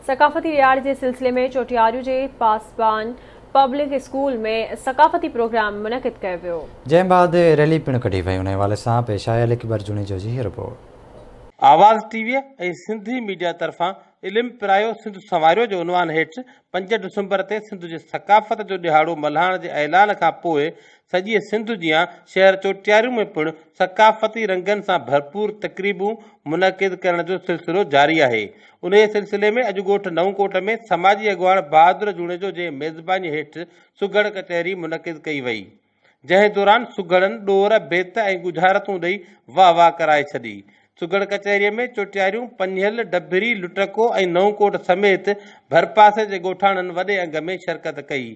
ثقافتي ڏهاڙي جي سلسلي ۾ چوٽياريون جي پاسبان پبلڪ اسڪول ۾ ثقافتي پروگرام منعقد ڪيو ويو. جنهن بعد ريلي پڻ ڪڍي وئي. ان حوالي سان پيش آهي علي اڪبر جوڻيجو جي هي report. Awaz T V ۽ Sindhi media طرفان علم پرايو سنڌ سنواريو جي عنوان هيٺ پنج ڊسمبر تي سنڌ جي ثقافت جو ڏهاڙو ملهائڻ جي اعلان کان پوء سڄيء سنڌ جيان شهر چوٽياريون ۾ پڻ ثقافتي رنگن سان ڀرپور تقريبون منعقد ڪرڻ جو سلسلو جاري آهي. انهيء سلسلي ۾ اڄ ڳوٺ نئون ڪوٽ ۾ سماجي اڳواڻ بهادر جوڻيجو جي ميزبانيء هيٺ سگهڙ ڪچهري منعقد ڪئي وئي، جنهن دوران سگهڙن ڏور، بيت ۽ ڳجهارتون ڏئي واهه واهه ڪرائي ڇڏي. سگهڙ ڪچهريء ۾ چوٽياريون، پنهل، ڊڀري، لٽڪو ۽ نئون ڪوٽ سميت ڀرپاسي جي ڳوٺاڻن وڏي انگ ۾ شرڪت ڪئي.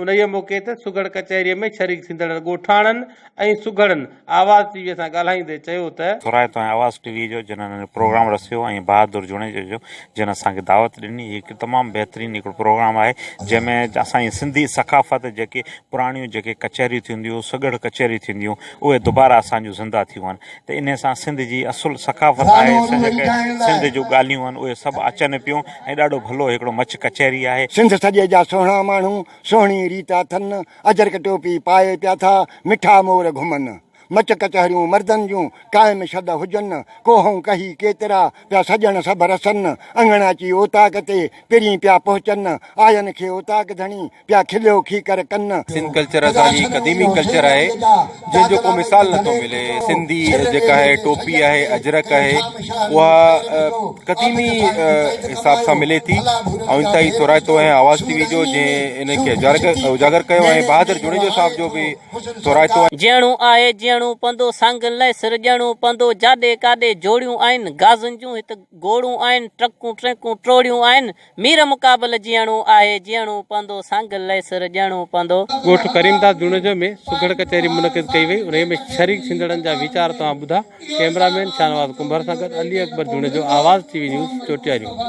انهيء موقعي تي سگهڙ ڪچهريء ۾ شريڪ ٿيندڙ ڳوٺاڻن ۽ سگهڙن آواز ٽي ويء سان ڳالهائيندي چيو ته. ٿورائتو آهيان آواز ٽي وي جو جنھن هن پروگرام رسيو ۽ بهادر جوڻيجو جو جنھن اسان کي دعوت ڏني هي هڪ تمام بهترين هڪڙو پروگرام آهي جنھن ۾ اسان جي سنڌي ثقافت جيڪي پراڻيون جيڪي ڪچهريون ٿينديون هيون سگهڙ ڪچهريون ٿينديون اهي دوباره اسان جون زنده ٿيون آهن ته انهي سان سنڌ جي اصل ثقافت آهي جيڪي سنڌ جون ڳالهيون آهن اهي سڀ اچن پيون ۽ ڏاڍو ڀلو هڪڙو مچ ڪچهري آهي. سنڌ سڄي جا سهڻا ماڻهو، سهڻي ريت اٿن، اجرڪ ٽوپي پائي پيا ٿا مٺا مور گهمن. مچ ڪچهريون مردن جون قائم شد هجن، ڪوهون ڪهي ڪيترا پيا سڄڻ سڀ رسن، اڱڻ اچي اوطاق تي پرين پيا پهچن، آين کي اوطاق ڌڻي پيا کليو کيڪر ڪن. سنڌ ڪلچر اسان جي قديمي ڪلچر آهي جنهن جو ڪو مثال نٿو ملي سنڌي جيڪا آهي ٽوپي آهي اجرڪ آهي اها قديمي حساب سان ملي ٿي ۽ انتهائي ٿورائتو آهيان آواز ٽي وي جو جنهن ان کي اجاگر ڪيو ۽ بهادر جوڻيجو صاحب جو به ٿورائتو آهيان. جيئڻو آهي جيئڻو پوندو، سنگ لئه سر ڏيڻو پوندو، جاڏي ڪاڏي جوڙيون آهن، گازن جون هت گوڙون آهن، ٽرڪون ٽرينڪون ٽوڙيون آهن، مير مقابل جيئڻو آهي جيئڻو پوندو، سنگ لئه سر ڏيڻو پوندو. ڳوٺ ڪريمداد جوڻيجو ۾ سگهڙ ڪچهري منعقد ڪئي وئي انهي ۾ شريڪ ٿيندڙن جا ويچار توهان ٻڌا ڪئميرا مين شاهنواز ڪنڀر سان گڏ Ali Akbar Junejo Awaz T V news Chotiariyon.